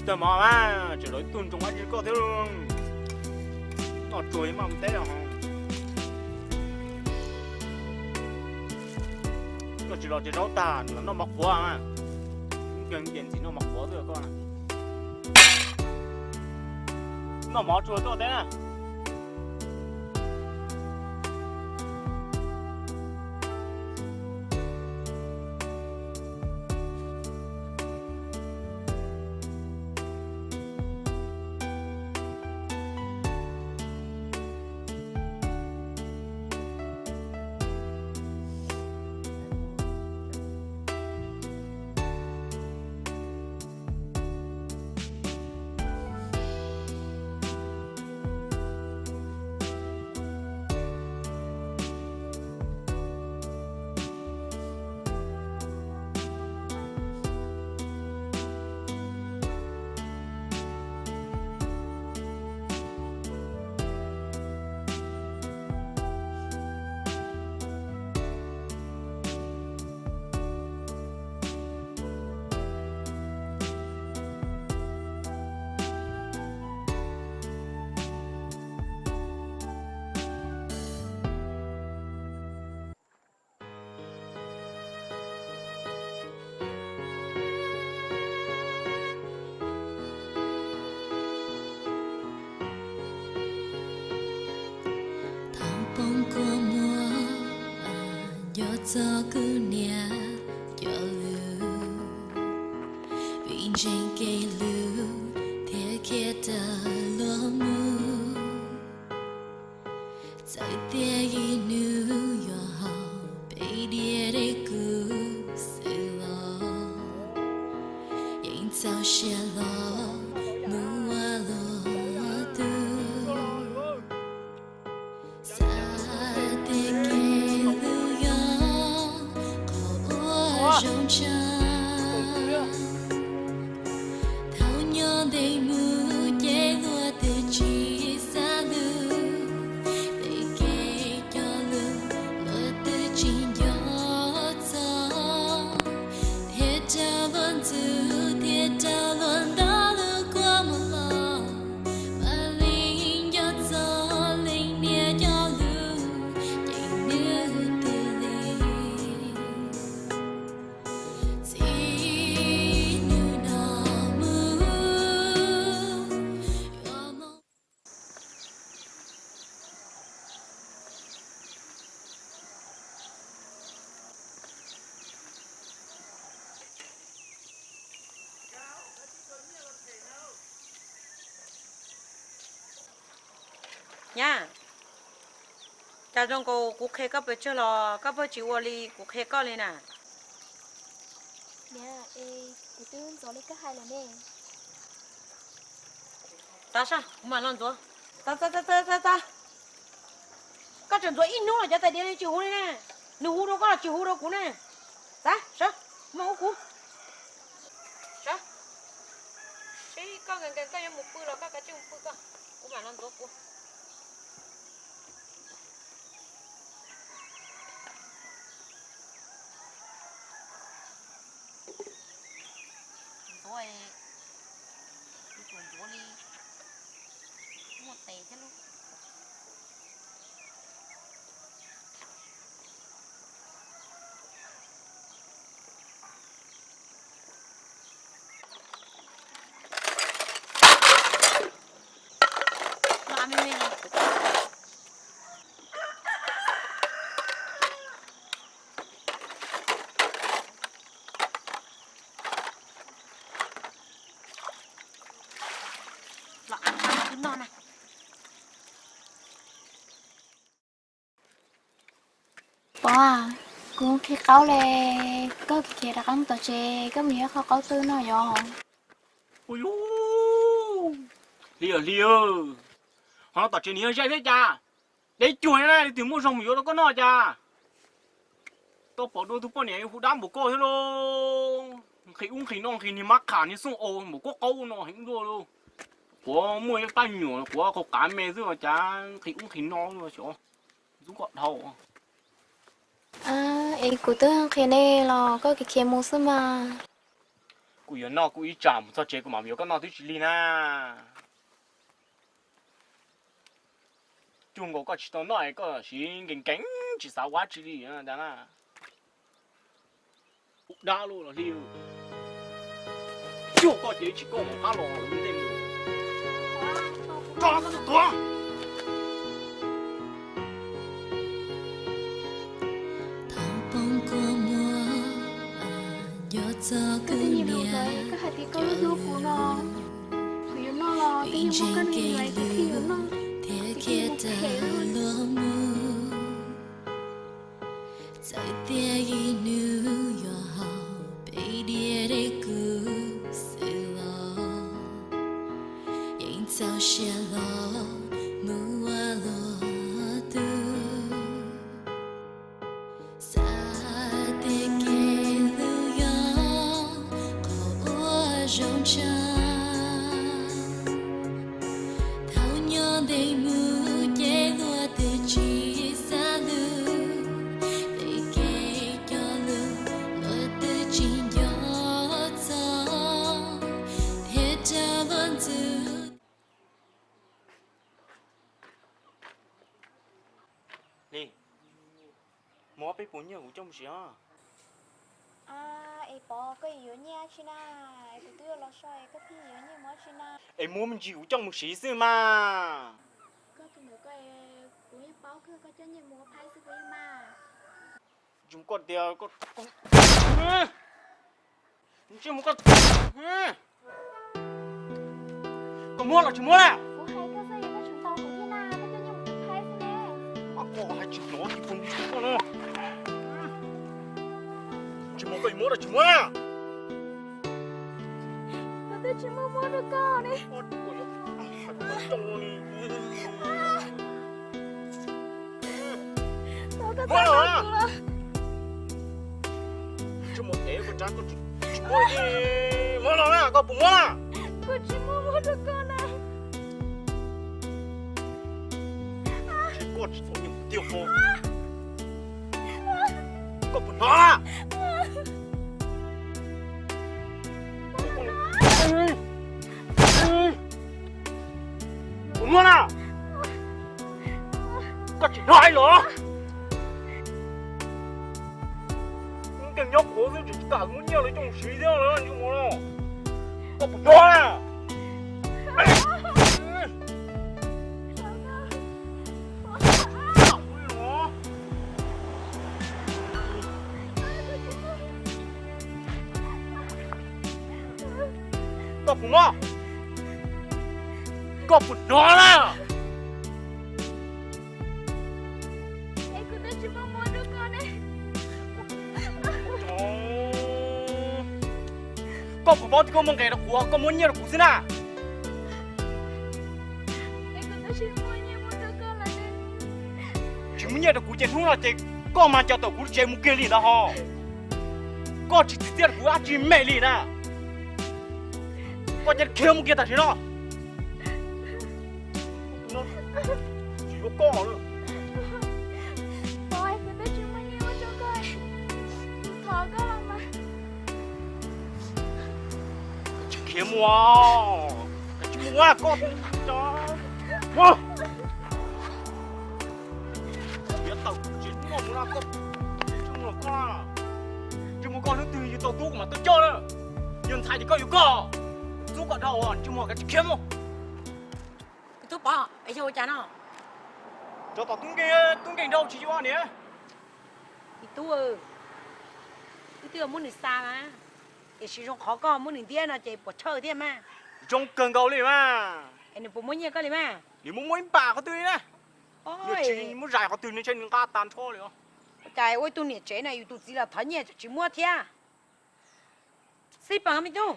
Tag mov mas tseem los ib tug ntsoov dab tsi koj thiab. Noj tsuag maj mus teb los. Koj tsis los tsev zaub tag los noj mov qhuav. Nkeeg ces ntxim noj mov qhuav xwb koj. Noj mov tsuag tuaj teb na. Thaum poob kua muag, nco txog kuv niam cov lus, vim ntseeg kev hlub thiab khiav raws luag mus. Txawm tias ib hnub yuav haus peb diav dej kuv xwb los, yeej txaus siab los mus ua luag tug. Xav tias kev hlub yog qhov uas zoo tshaj. Thaum nyob ntev mus ces luag twb tsis xav hlub, peb kev cog lus luag twb tsis nco txog, thiaj raug luag ntxub thiaj raug luag ntaus lub kua muag los, mas leej nco txog leej niam cov lus ces nws twb lig. Txij hnub no mus yuav mob. Nyab, cas zoo nkaus kuv qhia koj pes tsawg los koj pheej tsis ua li kuv qhia koj li na? Niam, es kuv twb ntxuav li koj hais lawm ne. Tas sab, kuv mam los ntxuav. Tas tas tas tas tas. Koj tseem ntxuav ib hnub los cov tais diav li tsis huv li ne. Nws huv rau koj los tsis huv rau kuv ne. Tas sab, kuv mam ua kuv. Sab, seb koj nkees nkees koj yuav mus pw los koj kav tsij mus pw koj, kuv mam los ntxuav kuv. Ntxuav, kuv tsuas ntxuav li muaj tes thiab lub. Los, wb noj na. Pov, kuv qhia qaub li, koj khiav rov qab mus tom tsev, koj mus yuav qhov qaub twg noj yom? Ua li, hli, hli, ho no tom tsev nws yog zaj thiab cas? Deb cuag na, leej twg muaj zog mus yuav rau koj noj cas? Tau pom dua tus poj niam hu dab npaum koj thiab lauj. Nqhis ub nqhis no, nqhis niag mab qham niag xooj au npaum koj qaub no heev luaj lauj. Quav muaj ib pab nyuam quav qhau qav me xwb los cas nqhis ub nqhis no xyov ntxub koj dhau. Es kuv twb nqhis nej los koj khiav khiav mus xwb mas. Kuv yuav noj kuv ib tsam mus txog tsev kuv mam yuav koj noj twb tsis lig na. Cuag nkaus koj tsis tau noj es koj siv nkees nkees tsis xav ua dab tsi li ntag na. Ub dab los hli, cuag koj ces tsis koj mus qab los ntej mus. Tso koj tuag. Thaum poob kua muag, nco txog kuv niam, koj hais tias koj hlub kuv no, kuv yuav noj los koj yeej muab koj niag yuav kuv thiaj yuav noj, thiab khiav tawm luag mus. Txawm tias ib hnub yuav haus peb diav dej kuv xwb los yeej txaus siab los mus ua luag tug. Xav tias kev hlub yog qhov uas zoo tshaj. Thaum nyob ntev mus ces luag twb tsis xav hlub, peb kev cog lus luag twb tsis nco txog, thiab rau luag ntxub. Li, muab peb puas nyiaj kuv coj mus siv os. Es Pov, koj yuav nyiaj tsi na? Es kuv twb yuav los so es koj pheej yuav nyiaj mus ua tsi na? Es muab me ntsis kuv coj mus siv xwb mas. Koj tus ntawd koj, kuv yeej paub kawg, koj coj nyiaj mus ua phaib xwb puas yog mas? Tsis mus koj tias koj, tsis mus koj, koj muab los tsis muab na? Kuv hais koj xwb es koj tseem ntaus kuv thiab na, koj coj nyiaj mus ua phaib xwb ne. Koj hais tsis hnov li, kuv mus koj na. Tsis mus koj yuav muab los tsis muab na? Kuv twb tsis muaj muab rau koj ne. Muab los. Tsis muaj ev koj tsav, koj tsis muab li, muab los na, koj puas muab na? Kuv tsis muaj muab rau koj na. Koj tsis txom nyem tiag koj. Koj puas hnov na? Puas muab na? Koj tsis hnov los? Nkees nyob qhuav xwb tsis kam muab nyiaj los coj mus siv thiab, ntsej muag no. Koj puas hnov na? Koj puas hnov? Koj puas hnov na? Koj puas paub tias koj muaj nqis rau kuv, koj muab nyiaj rau kuv xwb na? Tsis muaj nyiaj rau kuv ces hnub no ces koj mas coj tau kuv tsev mus kiag li ntawd ho. Koj tsis txim txiaj rau kuv dab tsi me li na. Koj cia li khiav mus kiag tam sim no. Tsis yuav koj lawm. Tsis khiav mus, tsis mus koj. Tsis mus koj, hnub twg yus tau tub kuv mam tuaj coj na. Yog ntxhais ces koj yuav koj, txub koj dhau, tsis mus koj tsis khiav mus. Tub Pov, es yog ua cas no? Tsov tom tub nkeeg, tub nkeeg dhau tsis yuav niam. Me tub, wb twb muab nws xa mas, tiam sis zoo qhov koj muab nws ntiab no ces puas tshawj thiab mas. Zoo kawg nkaus li mas. Es nws puas muab nyiaj koj li mas? Nws muab muab ib npam qhov twg li na. Nws tsis muab zais qhov twg, nws ntshe nws nqa tag nrho li os. Ua cas ua ib tug niam tsev no yus tus txiv los thov nyiaj tsis muab thiab. Xib Pov, me tub,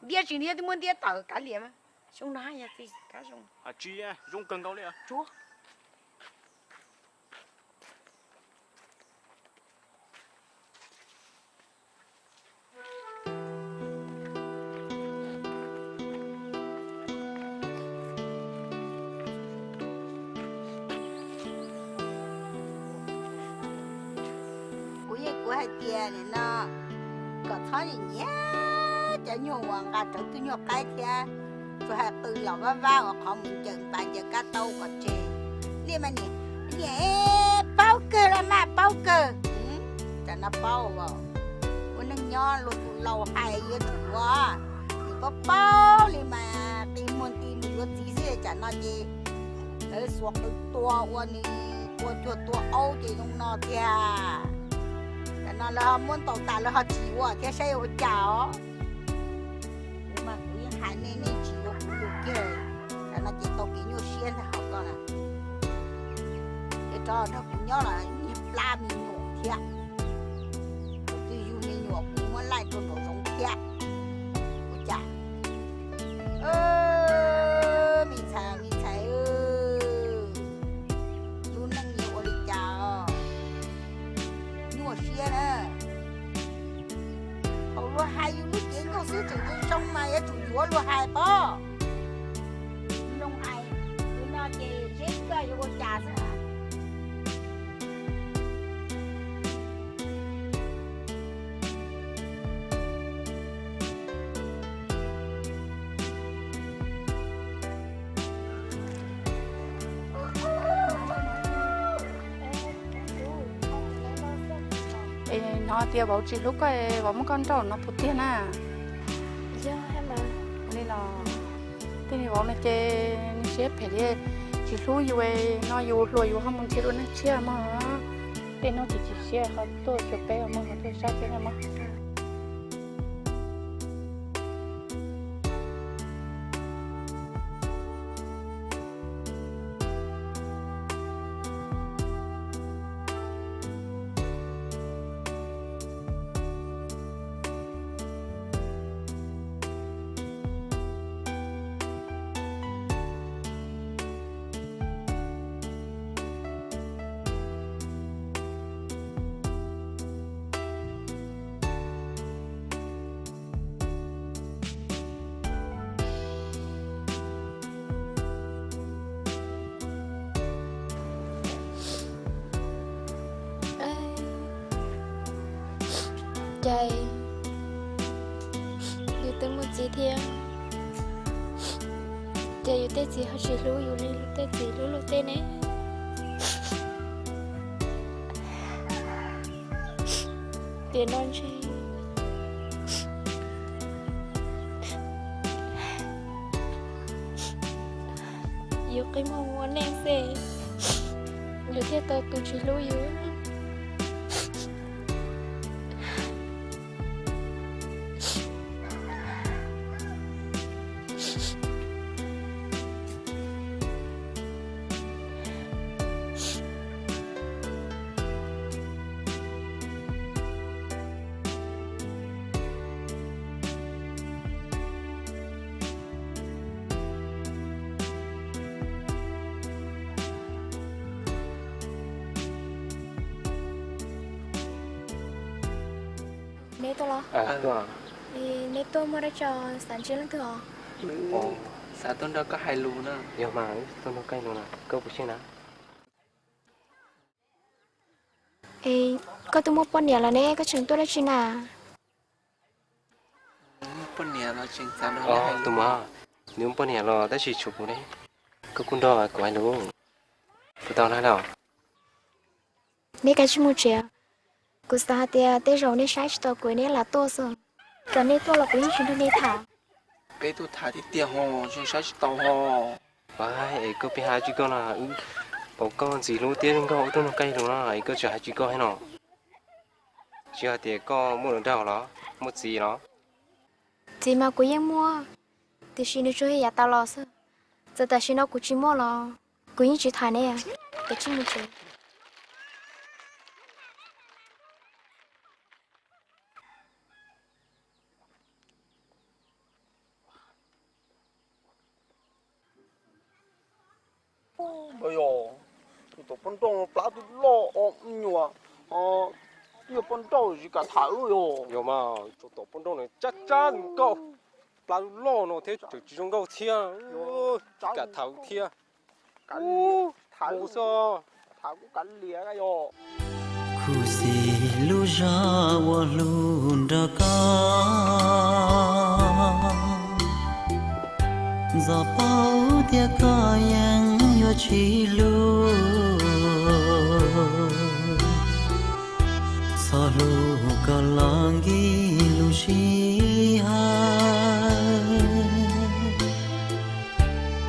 ntiab tsis ntiab twb muab ntiab tawm kav liam mas. Zoo no yog txiv kav zoo. Tsis zoo kawg nkaus li. Kuv yeej kuv hais tias nim no Txhob nyiam nyiam cov nyuag uas nqa rawv tug nyuag qaib thiab, tsuas hais qw los vab vab ua qhov mus ncaws npav ncaws kab taub kom tseg. Liaj mas niam, niam, paub kawg los mas paub kawg. Tsam no paub as, ua neej nyob luag tus laus hais yuav tsum ua, nws paub paub li mas qi muag nti mus yuav txiv xwb. Tsam no ces lawv xuas qws tua ua nws ua cuag tua aub ces zoo no tiag. Tsam no lawv ho muab ntaus tas lawv ho tsis ua thiab saib ua cas os. Kuv mas kuv yeej hais nej, nej tsis ua kuv lus kiag. Tsam no ces tau kev nyuaj siab ntag hauv koj na. Ces rov nrog kuv nyob los niag plab me nyuam thiab. Kuv twb yug me nyuam kuv muab laij rau nraum zoov thiab. Ua cas me ntxhais, me ntxhais, lub neej yuav ua li cas os? Nyuaj siab na. Thaum luag hais yus lub cev nkauj xwb tseem zoo zoo mas yuav tsum yuav luag hais pob. Zoo hais, tus no ces seb koj yuav ua cas xwb. Es hnov tias vauv tsis hlub koj, vauv muab koj nrauj no puas tiag na? Li los tej niag vauv no ces nws siab phem li, tsis hlub yus no yus hluas yus ho mus nrhiav dua neeg tshiab mog. Tej hnub tsis tsim siab ho tuaj xyuas peb mog, ho tuaj saib peb mog. Ces yus twb muaj txiv thiab, ces yus tej txiv ho tsis hlub yus li tej txiv hlub luag tej ne. Tiam no ntshe yus qi muag ua neej xwb, yus thiaj tau tus tsis hlub yus. Neb tuaj los? Neb tuaj muaj dab tsi xav ntsib leej twg os? Xav tuaj nrog koj hais lus na. Yog mas, tuaj nrog koj hais lus na, koj puas xyeej na? Es koj twb muaj poj niam lawm ne, koj tseem tuaj dab tsi na? Tus muam, nws muaj poj niam los tab sis tshuav kuv ne. Koj kuj nrog kuv hais lus, kuv tau na los? Neb kav tsij mus tsev, kuv xav hais tias tej zaum neb saib tsis taus kuv neb lam tuaj xwb. Txawm neb tuaj los kuv yeej tsis nrog neb tham. Peb tuaj tham tiag tiag ho, tseem saib tsis taus ho. Es koj pheej hais tsis koj no, wb pom koj ntxim hlub thiab zoo nkauj wb tuaj nrog koj hais lus no es koj tseem hais tsis koj thiab no. Tsis hais tias koj muaj hluas nraug los, muaj txiv los? Txiv mas kuv yeej muaj, tiam sis nws tsuas yog yav tas los xwb. Txawm tam sim no kuv tsis muaj los kuv yeej tsis tham neb, kav tsij mus tsev. Yog tus tom poj nrauj no plab twb loj o, me nyuam, yog poj nrauj tsis kam tham yog. Yog mas, tus tom poj nrauj no tsab tsab nkauj, plab twb loj no thiab tseem tsis zoo nkauj thiab. Tsis kam tham thiab. Mus xwb. Khuv xim Lub zog uas hlub nrog koj, ntxov paub tias koj yeej yuav tsis hlub. Txhob hlub koj los nkim lub sij hawm,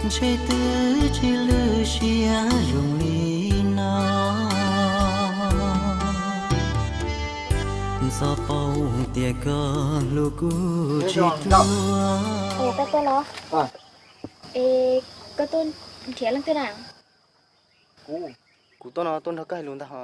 ntshe twb tsis lwj siab zoo li no. Ntxov paub tias koj hlub kuv tsis tuag. Es koj tuaj nrhiav leej twg na? Kuv tuaj no tuaj nrog koj hais lus ntag ho.